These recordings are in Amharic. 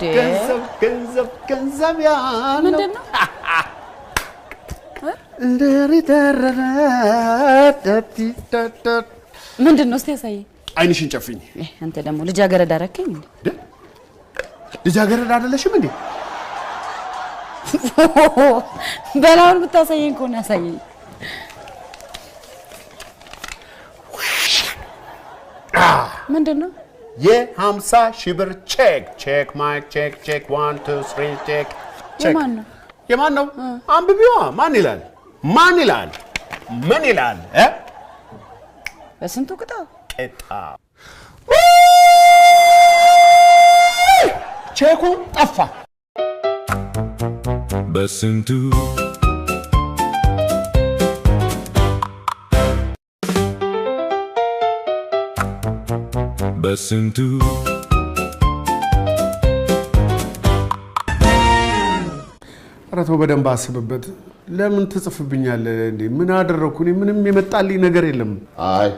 ገንዘብ ገንዘብ ገንዘብ ያለው ምንድን ነው? ምንድን ነው? እስቲ ያሳየኝ። አይንሽን ጨፍኝ። አንተ ደግሞ ልጃገረድ አደረከኝ እንዴ? ልጃገረድ አይደለሽም እንዴ? በላውን ብታሳየኝ ከሆነ ያሳየኝ። ምንድን ነው? የ50 ሺህ ብር ቼክ። Check mic check check 1 2 3 check check። የማን ነው? የማን ነው? አንብቢዋ። ማን ይላል? ማን ይላል? ምን ይላል? በስንቱ ቅጣ ቅጣ። ቼኩ ጠፋ። በስንቱ በስንቱ። ኧረ ተው በደንብ አስብበት። ለምን ትጽፍብኛለህ እንዴ? ምን አደረግኩ እኔ? ምንም የመጣልኝ ነገር የለም። አይ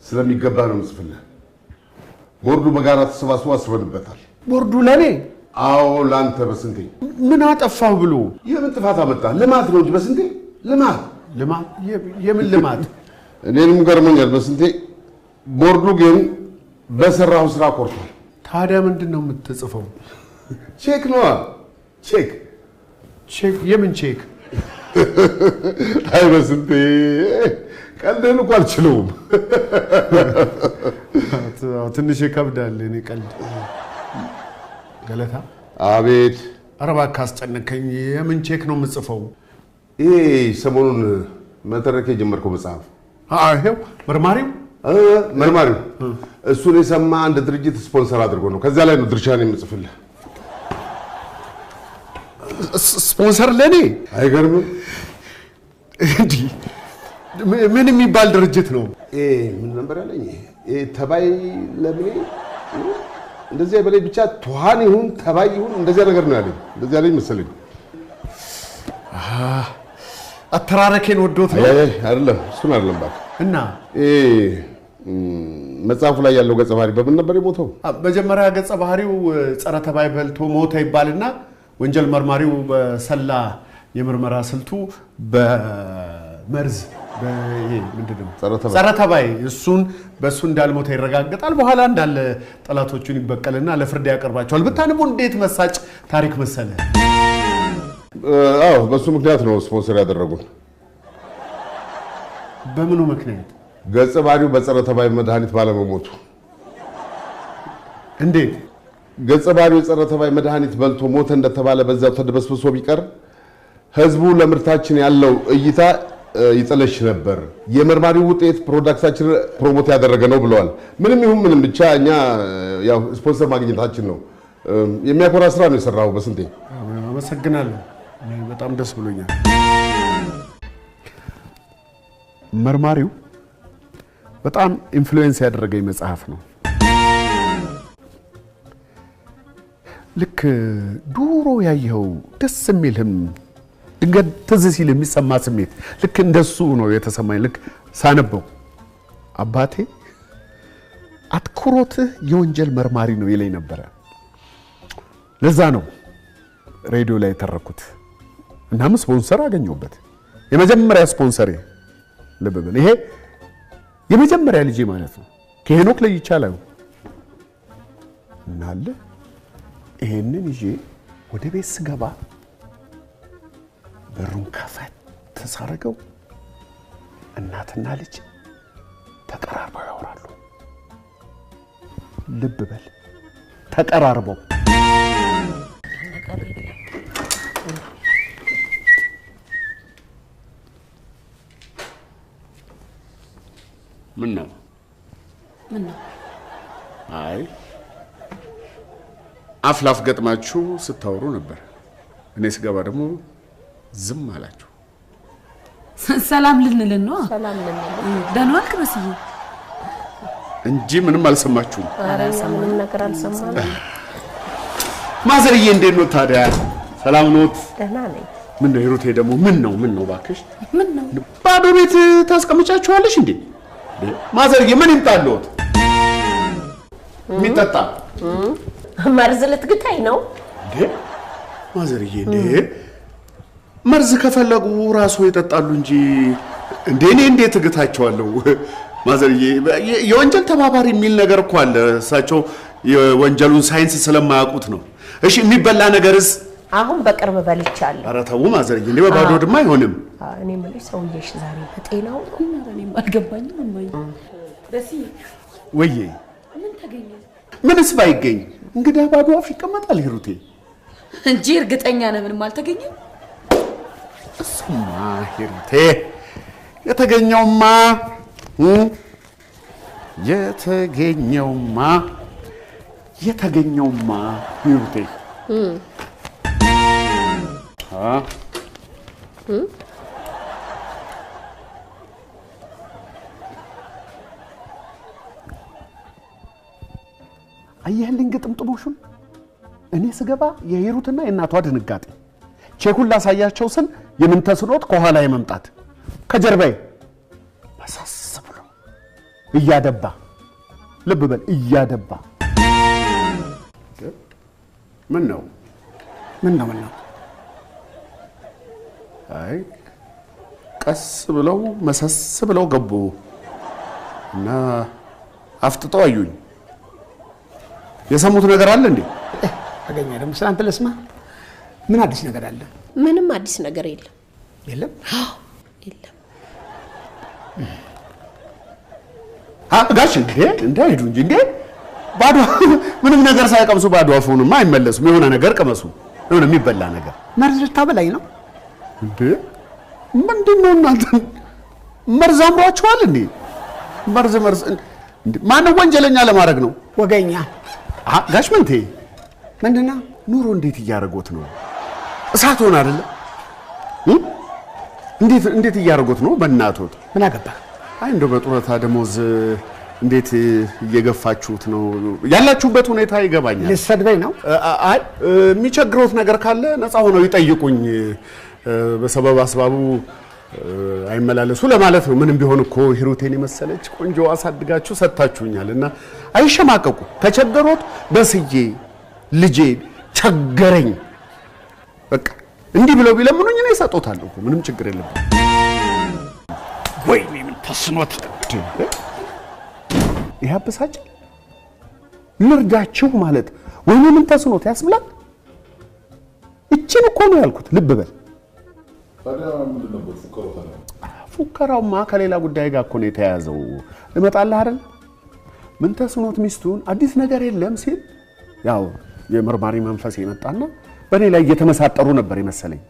ስለሚገባ ነው የምጽፍልህ። ቦርዱ በጋራ ተሰባስቦ አስበንበታል። ቦርዱ ለኔ? አዎ ለአንተ በስንቴ። ምን አጠፋሁ ብሎ? የምን ጥፋት አመጣ? ልማት ነው እንጂ በስንቴ። ልማት ልማት? የምን ልማት? እኔንም ገርሞኛል በስንቴ። ቦርዱ ግን በሰራው ስራ ኮርቷል። ታዲያ ምንድን ነው የምትጽፈው? ቼክ ነዋ። ቼክ። ቼክ? የምን ቼክ? አይ በስንቴ ቀልድህን እኮ አልችለውም። ትንሽ ይከብዳል የእኔ ቀልድ። ገለታ። አቤት። ኧረ እባክህ አስጨነቀኝ። የምን ቼክ ነው የምጽፈው? ይሄ ሰሞኑን መተረክ የጀመርከው መጽሐፍ። ይኸው መርማሪው መርማሪው እሱን የሰማ አንድ ድርጅት ስፖንሰር አድርጎ ነው። ከዚያ ላይ ነው ድርሻን የምጽፍልህ። ስፖንሰር ለኔ? አይገርምም? እንዲህ ምን የሚባል ድርጅት ነው? ምን ነበር ያለኝ? ተባይ ለምኔ እንደዚያ በላይ ብቻ ትኋን ይሁን ተባይ ይሁን እንደዚያ ነገር ነው ያለኝ። እንደዚያ ያለኝ መሰለኝ። አተራረኬን ወዶት ነው? አይደለም፣ እሱን አይደለም እባክህ። እና መጽሐፉ ላይ ያለው ገጸ ባህሪ በምን ነበር የሞተው? መጀመሪያ ገጸ ባህሪው ጸረ ተባይ በልቶ ሞተ ይባልና ወንጀል መርማሪው በሰላ የምርመራ ስልቱ በመርዝ ምንድነው ጸረ ተባይ እሱን በሱ እንዳልሞተ ይረጋገጣል። በኋላ እንዳለ ጠላቶቹን ይበቀልና ለፍርድ ያቀርባቸዋል። ብታንቡ እንዴት መሳጭ ታሪክ መሰለ። አዎ በሱ ምክንያት ነው ስፖንሰር ያደረጉን። በምኑ ምክንያት? ገጸ ባህሪው በጸረ ተባይ መድኃኒት ባለመሞቱ። እንዴት? ገጸ ባህሪው የጸረ ተባይ መድኃኒት በልቶ ሞተ እንደተባለ በዛው ተደበስብሶ ቢቀር ህዝቡ ለምርታችን ያለው እይታ ይጠለሽ ነበር። የመርማሪው ውጤት product ኣችን promote ያደረገ ነው ብለዋል። ምንም ይሁን ምንም ብቻ እኛ ያው ስፖንሰር ማግኘታችን ነው። የሚያኮራ ስራ ነው የሰራው በስንቴ። አመሰግናለሁ። በጣም ደስ ብሎኛል። መርማሪው በጣም influence ያደረገኝ መጽሐፍ ነው። ልክ ድሮ ያየኸው ደስ የሚልህም ድንገት ትዝ ሲል የሚሰማ ስሜት ልክ እንደሱ ነው የተሰማኝ። ልክ ሳነበው አባቴ አትኩሮትህ የወንጀል መርማሪ ነው ይለኝ ነበረ። ለዛ ነው ሬዲዮ ላይ የተረኩት። እናም ስፖንሰር አገኘሁበት። የመጀመሪያ ስፖንሰሬ ልብ በል፣ ይሄ የመጀመሪያ ልጄ ማለት ነው። ከሄኖክ ለይቼ አላየሁም። እና ይሄንን ይዤ ወደ ቤት ስገባ በሩን ከፈት ሳደርገው እናትና ልጅ ተቀራርበው ያወራሉ። ልብ በል ተቀራርበው። ምን ነው? ምን ነው? አይ አፍ ላፍ ገጥማችሁ ስታወሩ ነበር። እኔ ስገባ ደግሞ ዝም አላችሁ። ሰላም ልንልን ነው። ሰላም ልንልን። ደህና ዋልክ መስዬ? እንጂ ምንም አልሰማችሁም። ኧረ ምንም ነገር አልሰማንም። ማዘርዬ እንዴት ነው ታዲያ? ሰላም ኖት? ደህና ነኝ። ምን ነው ሂሩቴ ደግሞ ምን ነው ምን ነው እባክሽ? ምን ነው ባዶ ቤት ታስቀምጫችኋለሽ እንዴ? ማዘርዬ ምን ይምጣልዎት? የሚጠጣ መርዝ ልትግታኝ ነው እንዴ? ማዘርዬ እንዴ መርዝ ከፈለጉ ራሱ ይጠጣሉ እንጂ እንዴ እኔ እንዴት እግታቸዋለሁ? ማዘርዬ የወንጀል ተባባሪ የሚል ነገር እኮ አለ። እሳቸው የወንጀሉን ሳይንስ ስለማያውቁት ነው። እሺ የሚበላ ነገርስ? አሁን በቅርብ በልቻለሁ። ኧረ ተው ማዘርዬ፣ እንዴ በባዶ ድማ አይሆንም። እኔ የምልሽ ሰውዬሽ ዛሬ በጤናው ነው? እኔም አልገባኝም እማዬ። በስዬ ወይዬ ምን ተገኘ? ምንስ ባይገኝ እንግዳ ባዶ አፍ ይቀመጣል ሂሩቴ እንጂ እርግጠኛ ነህ ምንም አልተገኘም? እሱማ ሂሩቴ የተገኘውማ የተገኘውማ የተገኘውማ ሂሩቴ አየህልኝ ግጥምጥሞሹን? እኔ ስገባ የሂሩትና የእናቷ ድንጋጤ፣ ቼኩን ላሳያቸው ስል የምንተስኖት ከኋላ የመምጣት ከጀርባዬ መሳስ ብሎ እያደባ፣ ልብ በል እያደባ። ምን ነው ምን ነው ምን ነው? አይ ቀስ ብለው መሰስ ብለው ገቡ እና አፍጥጠው አዩኝ። የሰሙት ነገር አለ እንዴ? አገኛ ደግሞ ስላንተ ልስማ። ምን አዲስ ነገር አለ? ምንም አዲስ ነገር የለም። የለም? አዎ የለም። ጋሽ እንዴ እንዳይሄዱ እንጂ እንዴ ባዶ ምንም ነገር ሳይቀምሱ ባዶ አፉንማ አይመለሱም። የሆነ ነገር ቅመሱ፣ የሆነ የሚበላ ነገር። መርዝ ልታበላኝ ነው እንዴ? ምንድን ነው እናንተ መርዝ አምሯችኋል እንዴ? መርዝ መርዝ ማነው ወንጀለኛ ለማድረግ ነው? ወገኛ ጋሽ ምንቴ ምንድን ነው ኑሮ እንዴት እያደረጎት ነው? እሳት ሆነ አይደለ? እንዴት እንዴት እያደረጎት ነው? በእናቶት ምን አገባህ? አይ እንደው በጡረታ ደሞዝ እንዴት እየገፋችሁት ነው? ያላችሁበት ሁኔታ ይገባኛል። ልትሰድበኝ ነው? አይ የሚቸግረውት ነገር ካለ ነፃ ሆነው ይጠይቁኝ። በሰበብ አስባቡ አይመላለሱ ለማለት ነው። ምንም ቢሆን እኮ ሂሩቴን የመሰለች ቆንጆ አሳድጋችሁ ሰጥታችሁኛል እና አይሸማቀቁ። ከቸገሮት በስዬ ልጄ ቸገረኝ በቃ እንዲህ ብለው ቢለምኑኝ እኔ እሰጦታለሁ እኮ ምንም ችግር የለብኝም። ወይኔ ምን ተስኖት ይሄ አበሳጫል። ልርዳችሁ ማለት ወይኔ ምን ተስኖት ያስብላል። እቺን እኮ ነው ያልኩት። ልብ በል። ፉከራውማ ከሌላ ጉዳይ ጋር እኮ ነው የተያያዘው። ልመጣልህ አይደል? ምን ተስኖት ሚስቱን አዲስ ነገር የለም ሲል ያው የመርማሪ መንፈስ የመጣና በእኔ ላይ እየተመሳጠሩ ነበር የመሰለኝ።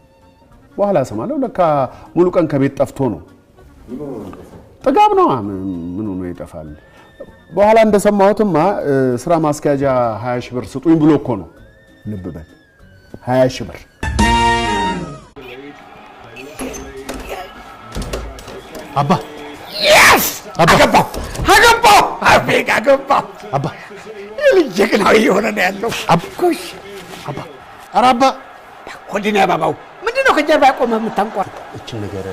በኋላ ሰማለሁ ለካ ሙሉ ቀን ከቤት ጠፍቶ ነው። ጥጋብ ነው። ምን ሆኖ ይጠፋል? በኋላ እንደሰማሁትማ ስራ ማስኪያጃ 20 ሺህ ብር ስጡኝ ብሎ እኮ ነው። ልብ በል 20 ሺህ ብር። አባ yes አገባው አገባው አቤት አገባው። አባ ልጅ ጀግናዊ የሆነ ነው ያለው። አብኮሽ አባ ኧረ አባ ኮዲና አባባው ምንድነው ከጀርባ ቆመህ የምታንቋር? እችን ነገር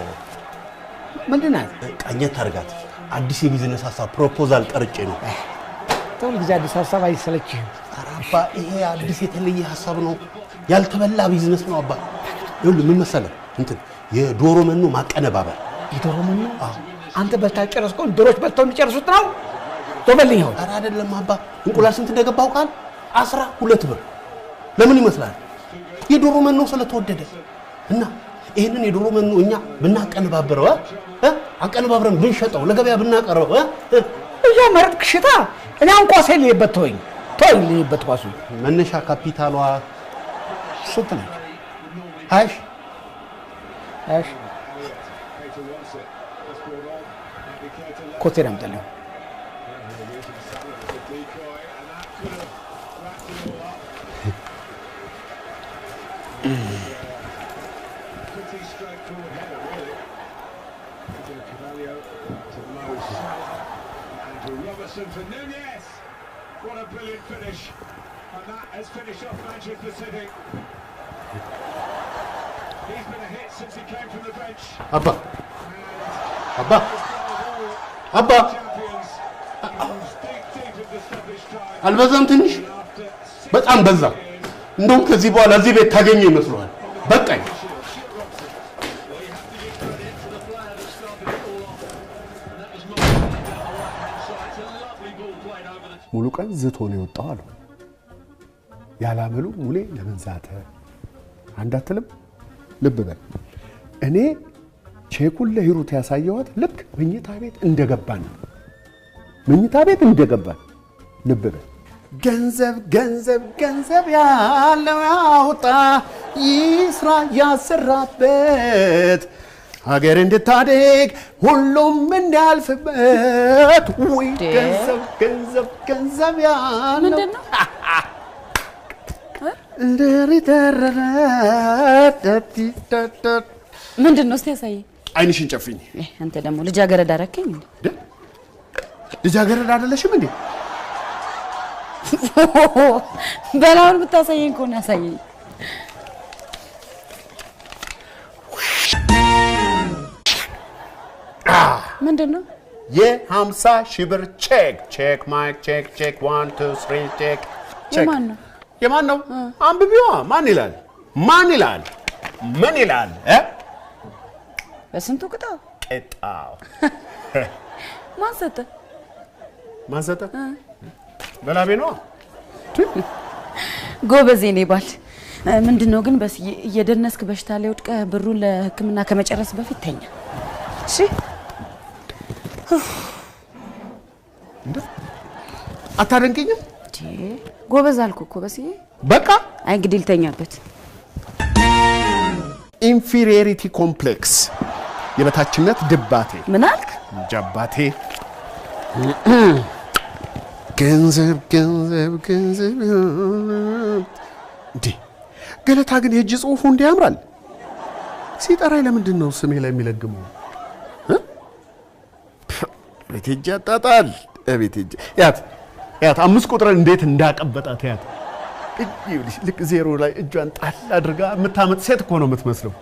ምንድን ናት? ቃኘት አድርጋት። አዲስ የቢዝነስ ሀሳብ proposal ቀርጬ ነው። ተው ጊዜ አዲስ ሀሳብ አይሰለችህም? ኧረ አባ ይሄ አዲስ የተለየ ሀሳብ ነው፣ ያልተበላ ቢዝነስ ነው አባ። ይኸውልህ ምን መሰለህ እንትን የዶሮ መኖ ማቀነባበር። የዶሮ መኖ? አንተ በልታ ጨረስከው፣ ዶሮች በልተው እንዲጨርሱት ነው? ቶበልኝ ይሁን። ኧረ አይደለም አባ፣ እንቁላል ስንት እንደገባ አውቃለሁ? 12 ብር። ለምን ይመስላል? የዶሮ መኖ ስለተወደደ እና ይሄንን የዶሮ መኖ እኛ ብናቀነባብረው አቀነባብረን ብንሸጠው ለገበያ ብናቀርበው እያመረጥክ ሽጣ። እኔ አሁን ኳስ ልይበት ተወኝ ተወኝ ልይበት ኳሱ። መነሻ ካፒታሏ ስንት ነች? 20 ሺህ። 20 ሺህ ኮቴን አምጣልኝ። አባ አባ አባ አልበዛም ትንሽ? በጣም በዛ። እንደውም ከዚህ በኋላ እዚህ ቤት ታገኘ ይመስልሃል። በቃኝ። ሙሉ ቀን ዝቶ ነው የወጣው አሉ። ያላመሉ ሙሌ ለምን ዛተ አንድ አትልም? ልብ በል፣ እኔ ቼኩን ለሂሩት ያሳየኋት ልክ መኝታ ቤት እንደገባን ነው። መኝታ ቤት እንደገባን። ልብ በል፣ ገንዘብ ገንዘብ ገንዘብ ያለው ያውጣ፣ ይስራ ያሰራበት፣ ሀገር እንድታድግ ሁሉም እንዲያልፍበት። ውይ ገንዘብ ገንዘብ ገንዘብ ያለው ምንድን ነው? ምንድን ነው? እስቲ ያሳየኝ። ዓይንሽን ጨፍኝ። አንተ ደግሞ ልጃገረድ አደረከኝ እንዴ? ልጃገረድ አይደለሽም እንዴ? በላውን ብታሳየኝ ከሆነ አሳየኝ። ምንድን ነው? የ50 ሺህ ብር ቼክ። Check ማይክ check check 1 2 3 check check። የማን ነው? የማን ነው? አንብቢዋ። ማን ይላል? ማን ይላል? ምን ይላል? በስንቱ ቅጣው? ቅጣው። ማን ሰጠ? ማን ሰጠ? በላቤ ነዋ። ጎበዝ የኔ ባል። ምንድነው ግን በስ እየደነስክ በሽታ ላይ ወድቀህ ብሩን ለሕክምና ከመጨረስ በፊት ተኛ። እሺ? አታደንቅኝም? ጎበዝ አልኩህ እኮ በስዬ። በቃ አይ እንግዲህ ልተኛበት። Inferiority complex፣ የበታችነት ድባቴ። ምን አልክ? ጃባቴ። ገንዘብ ገንዘብ ገንዘብ። እንዴ ገለታ ግን የእጅ ጽሁፉ እንዲህ ያምራል። ሲጠራኝ ለምንድን ነው ስሜ ላይ የሚለግመው? ቤት ሂጅ ያጣጣል። ቤት ሂጅ ያት ያት 5 ቁጥርን እንዴት እንዳቀበጣት ያት። ይኸውልሽ ልክ ዜሮ ላይ እጇን ጣል አድርጋ የምታመጥ ሴት እኮ ነው የምትመስለው።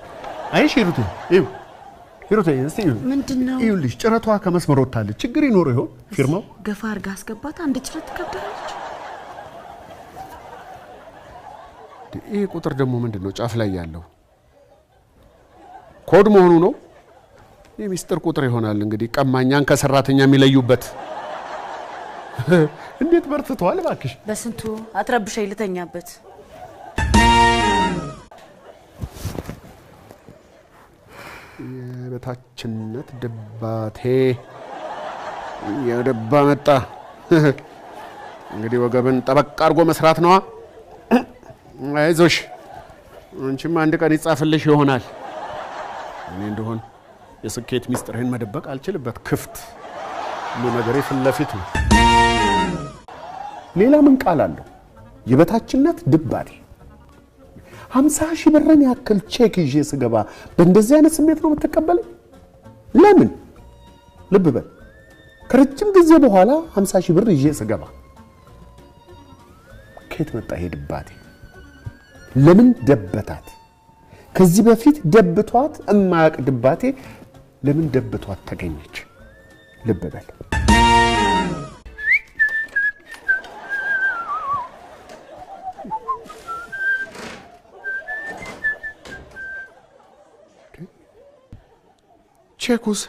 አይሽ ሂሩቴ፣ ይኸው ሂሩቴ፣ እስቲ ይኸው። ምንድነው? ይኸውልሽ ጭረቷ ከመስመር ወጥታለች። ችግር ይኖረው ይሆን ፊርማው? ገፋ አድርጋ አስገባት። አንድ ጭረት ትከብዳለች። ይሄ ቁጥር ደግሞ ምንድነው? ጫፍ ላይ ያለው ኮድ መሆኑ ነው። የሚስጥር ቁጥር ይሆናል እንግዲህ፣ ቀማኛን ከሰራተኛ የሚለዩበት። እንዴት በርትቷል እባክሽ። በስንቱ አትረብሸኝ፣ ልተኛበት። የበታችነት ድባቴ የደባ መጣ። እንግዲህ ወገብን ጠበቅ አድርጎ መስራት ነዋ። አይዞሽ፣ አንቺም አንድ ቀን ይጻፍልሽ ይሆናል። እኔ እንደሆን የስኬት ሚስጥርህን መደበቅ አልችልበት። ክፍት ሁሉ ነገሬ ፊት ለፊት ነው። ሌላ ምን ቃል አለው? የበታችነት ድባቴ። 50 ሺህ ብርን ያክል ቼክ ይዤ ስገባ በእንደዚህ አይነት ስሜት ነው የምትቀበለኝ? ለምን? ልብ በል፣ ከረጅም ጊዜ በኋላ 50 ሺህ ብር ይዤ ስገባ ከየት መጣ ይሄ ድባቴ? ለምን ደበታት? ከዚህ በፊት ደብቷት እማያውቅ ድባቴ ለምን ደብቷት ተገኘች? ልብ በል። ቼኩስ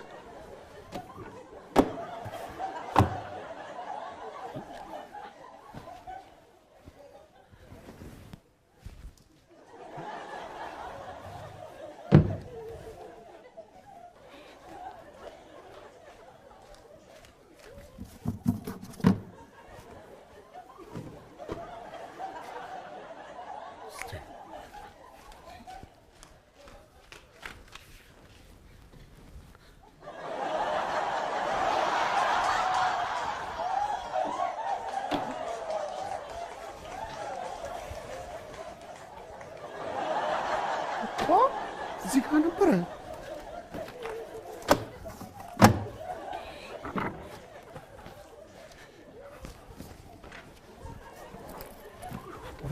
እዚህ ጋር ነበረ።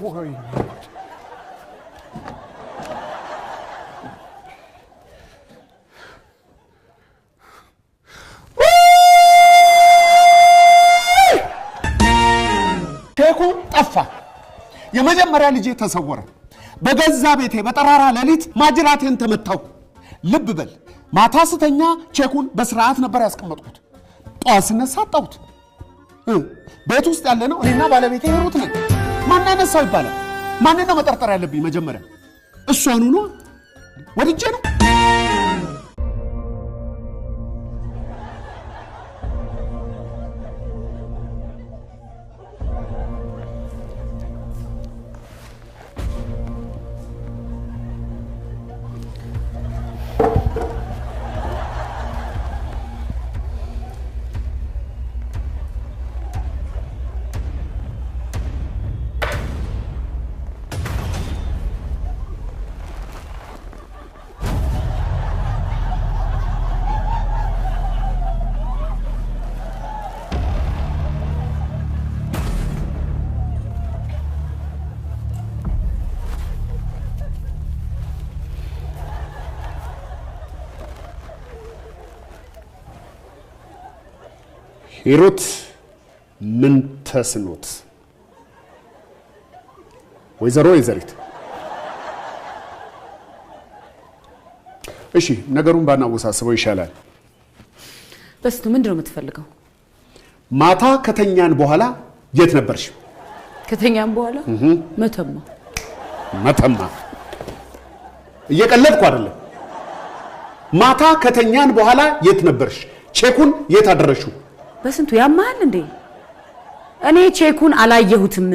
ወይ ቼኩ ጠፋ። የመጀመሪያ ልጄ ተሰወረ። በገዛ ቤቴ በጠራራ ሌሊት ማጅራቴን ተመታው። ልብ በል፣ ማታ ስተኛ ቼኩን በስርዓት ነበር ያስቀመጥኩት። ጠዋት ስነሳ አጣሁት። ቤት ውስጥ ያለ ነው እኔና ባለቤቴ ሂሩት ነን። ማን አነሳው ይባላል? ማንን ነው መጠርጠር ያለብኝ? መጀመሪያ እሷኑ ነው። ወድጄ ነው። ሂሩት ምን ተስኖት? ወይዘሮ ወይዘሪት፣ እሺ ነገሩን ባናወሳስበው ይሻላል። በስቱ ምንድን ነው የምትፈልገው? ማታ ከተኛን በኋላ የት ነበርሽ? ከተኛን በኋላ መተማ። መተማ? እየቀለድኩ አይደለም። ማታ ከተኛን በኋላ የት ነበርሽ? ቼኩን የት አደረሽው? በስንቱ ያማል እንዴ? እኔ ቼኩን አላየሁትም።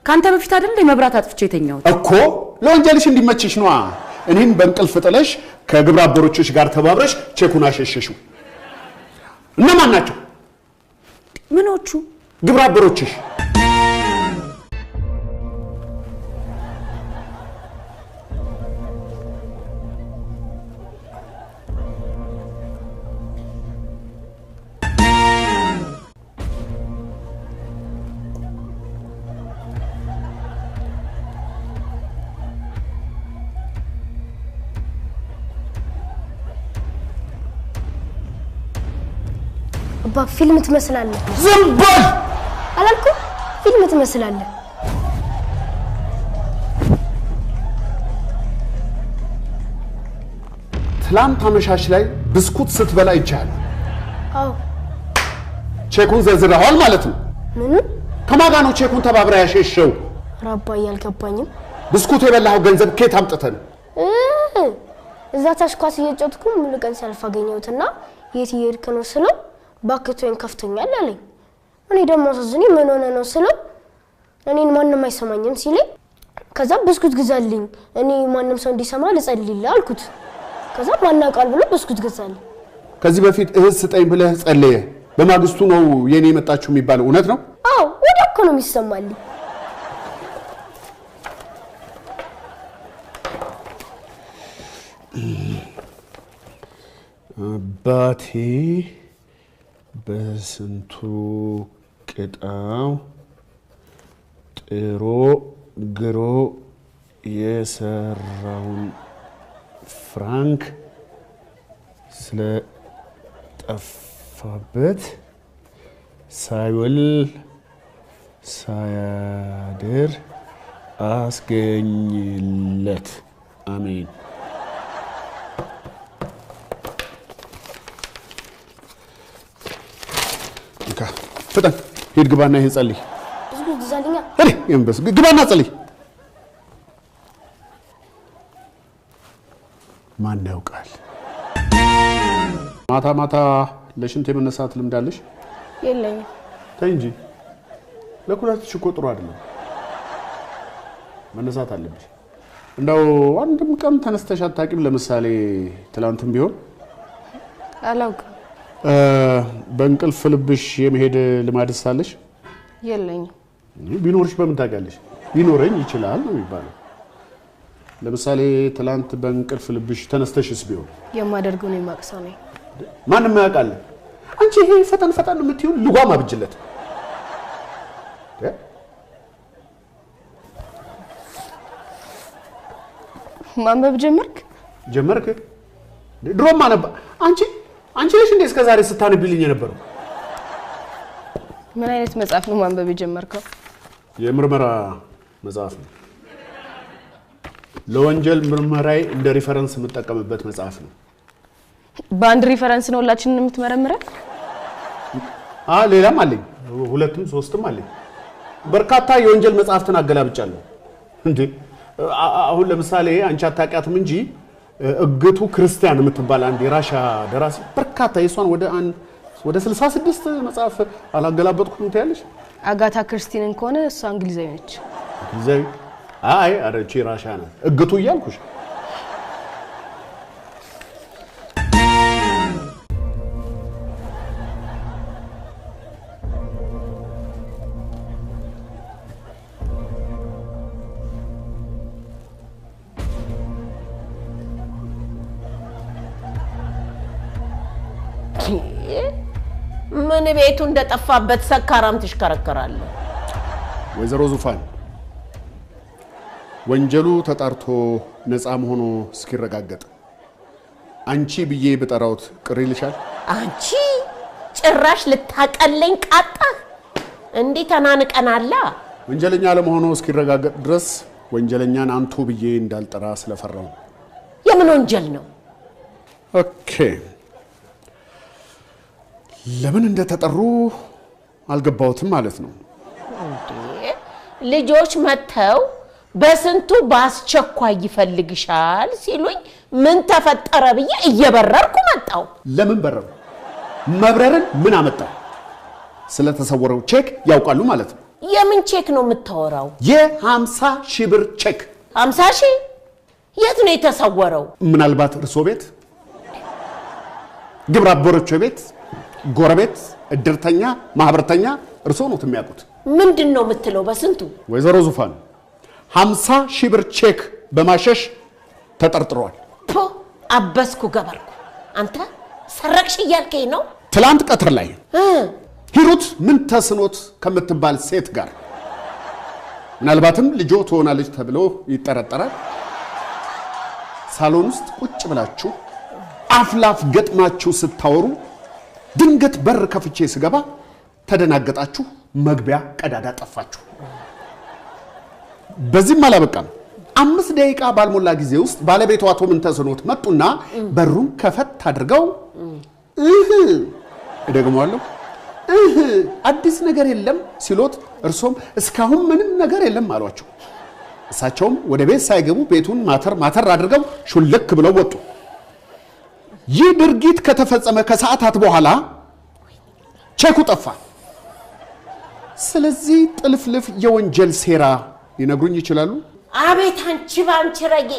ካንተ በፊት አይደል እንዴ መብራት አጥፍቼ የተኛሁት? እኮ ለወንጀልሽ እንዲመችሽ ነዋ። እኔን በእንቅልፍ ጥለሽ ከግብረ አበሮችሽ ጋር ተባብረሽ ቼኩን አሸሸሽው። እነማን ናቸው? ምኖቹ? ግብረ አበሮችሽ። አባ ፊልም ትመስላለህ። ዝም በል አላልኩም? ፊልም ትመስላለህ። ትላንት አመሻሽ ላይ ብስኩት ስትበላ ይቻላል። አዎ። ቼኩን ዘርዝረዋል ማለት ነው። ምኑን? ከማን ጋር ነው ቼኩን ተባብራ ያሸሸው? ኧረ አባዬ አልገባኝም። ብስኩት የበላኸው ገንዘብ ከየት አምጥተህ ነው? እዛ ታች ኳስ እየጫወትኩ ሙሉ ቀን ሲያልፍ አገኘሁትና የት እየሄድክ ነው ስለው እባክህ ተወኝ ከፍቶኛል አለኝ። እኔ ደግሞ አሳዝኖኝ ምን ሆነ ነው ስለው እኔን ማንም አይሰማኝም ሲለኝ ከዛ ብስኩት ግዛልኝ እኔ ማንም ሰው እንዲሰማ ልጸልይልህ አልኩት። ከዛ ማን ያውቃል ብሎ ብስኩት ገዛልኝ። ከዚህ በፊት እህት ስጠኝ ብለህ ጸልየህ በማግስቱ ነው የኔ የመጣችሁ የሚባለው እውነት ነው? አዎ ወዲያው እኮ ነው የሚሰማልኝ። አባቴ በስንቱ ቅጣው ጥሮ ግሮ የሰራውን ፍራንክ ስለጠፋበት ሳይውል ሳያድር አስገኝለት። አሜን። ፍጠን ሂድ፣ ግባና ይሄን ጸልይ። ብስኩት ግዛልኛ። እኔ ይሄን በስ ግባና ጸልይ። ማን ያውቃል? ማታ ማታ ለሽንት የመነሳት ልምድ አለሽ? የለኝም። ተይ እንጂ ለኩላሊትሽ እኮ ጥሩ አይደለም። መነሳት አለብሽ። እንደው አንድም ቀን ተነስተሽ አታውቂም? ለምሳሌ ትላንትም ቢሆን አላውቅም። በእንቅልፍ ልብሽ የመሄድ ልማድስ አለሽ? የለኝም። ቢኖርሽ በምን ታውቂያለሽ? ሊኖረኝ ይችላል ነው የሚባለው። ለምሳሌ ትላንት በእንቅልፍ ልብሽ ተነስተሽስ ቢሆን? የማደርገውን የማውቅ ሰው ነኝ። ማንም ያውቃል። አንቺ ይሄ ፈጠን ፈጠን የምትይው ልጓም አብጅለት። ማንበብ ጀመርክ? ጀመርክ? ድሮም አነባ። አንቺ ነሽ እንዴ እስከ ዛሬ ስታነቢልኝ የነበረው? ምን አይነት መጽሐፍ ነው ማንበብ የጀመርከው? የምርመራ መጽሐፍ ነው። ለወንጀል ምርመራዬ እንደ reference የምጠቀምበት መጽሐፍ ነው። በአንድ reference ነው ሁላችንን የምትመረምረን? ሌላም አለኝ፣ ሁለትም ሶስትም አለኝ። በርካታ የወንጀል መጽሐፍትን አገላብጫለሁ። እንዴ አሁን ለምሳሌ አንቺ አታውቂያትም እንጂ እግቱ ክርስቲያን የምትባል አንድ የራሻ ደራሲ በርካታ የሷን ወደ 66 መጽሐፍ አላገላበጥኩም ትያለሽ። አጋታ ክርስቲንን ከሆነ እሷ እንግሊዛዊ ነች። እንግሊዛዊ? አይ ኧረ እቺ ራሻ ናት። እግቱ እያልኩሽ። ምን ቤቱ እንደጠፋበት ሰካራም ትሽከረከራለህ። ወይዘሮ ዙፋን ወንጀሉ ተጣርቶ ነፃ መሆኑ እስኪረጋገጥ አንቺ ብዬ ብጠራውት ቅር ይልሻል? አንቺ ጭራሽ ልታቀለኝ ቃጣህ? እንዲህ ተናንቀናላ። ወንጀለኛ ለመሆኑ እስኪረጋገጥ ድረስ ወንጀለኛን አንቱ ብዬ እንዳልጠራ ስለፈራው። የምን ወንጀል ነው? Okay፣ ለምን እንደተጠሩ አልገባሁትም ማለት ነው። እንዴ ልጆች መተው በስንቱ በአስቸኳይ ይፈልግሻል ሲሉኝ ምን ተፈጠረ ብዬ እየበረርኩ መጣው። ለምን በረሩ? መብረርን ምን አመጣው? ስለተሰወረው ቼክ ያውቃሉ ማለት ነው። የምን ቼክ ነው የምታወራው? የ50 ሺህ ብር ቼክ። 50 ሺህ? የት ነው የተሰወረው? ምናልባት እርሶ ቤት፣ ግብረ አበሮቹ ቤት፣ ጎረቤት፣ እድርተኛ፣ ማህበርተኛ እርሶ ነው የሚያውቁት። ምንድን ነው የምትለው በስንቱ? ወይዘሮ ዙፋን 50 ሺህ ብር ቼክ በማሸሽ ተጠርጥረዋል። አበስኩ ገበርኩ። አንተ ሰረቅሽ እያልከኝ ነው? ትላንት ቀትር ላይ ሂሩት ምን ተስኖት ከምትባል ሴት ጋር ምናልባትም ልጆ ትሆናለች ተብሎ ይጠረጠራል። ሳሎን ውስጥ ቁጭ ብላችሁ አፍላፍ ገጥማችሁ ስታወሩ ድንገት በር ከፍቼ ስገባ ተደናገጣችሁ፣ መግቢያ ቀዳዳ ጠፋችሁ። በዚህም አላበቃም። 5 ደቂቃ ባልሞላ ጊዜ ውስጥ ባለቤቷ አቶ ምንተስኖት መጡና በሩን ከፈት አድርገው እህ እደግመዋለሁ እህ አዲስ ነገር የለም ሲሎት እርሶም እስካሁን ምንም ነገር የለም አሏቸው። እሳቸውም ወደ ቤት ሳይገቡ ቤቱን ማተር ማተር አድርገው ሹልክ ብለው ወጡ። ይህ ድርጊት ከተፈጸመ ከሰዓታት በኋላ ቼኩ ጠፋ። ስለዚህ ጥልፍልፍ የወንጀል ሴራ ሊነግሩኝ ይችላሉ? አቤት አንቺ ባንቺ ረጌ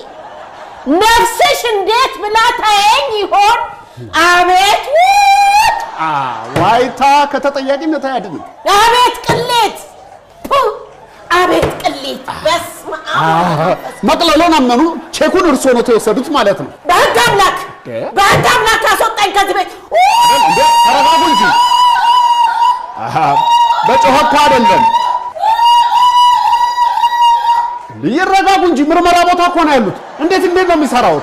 ነፍስሽ እንዴት ብላ ታየኝ ይሆን? አቤት ውት ዋይታ ከተጠያቂነት አያድንም። አቤት ቅሌት! አቤት ቅሌት! በስመ አብ! መቅለሎን አመኑ። ቼኩን እርሶ ነው የወሰዱት ማለት ነው። በሕግ አምላክ፣ በሕግ አምላክ አስወጣኝ ከዚህ ቤት። ተረጋጉ እንጂ። በጮኸ እኮ አይደለም። ይረጋጉ እንጂ ምርመራ ቦታ እኮ ነው ያሉት። እንዴት እንዴት ነው የሚሰራው?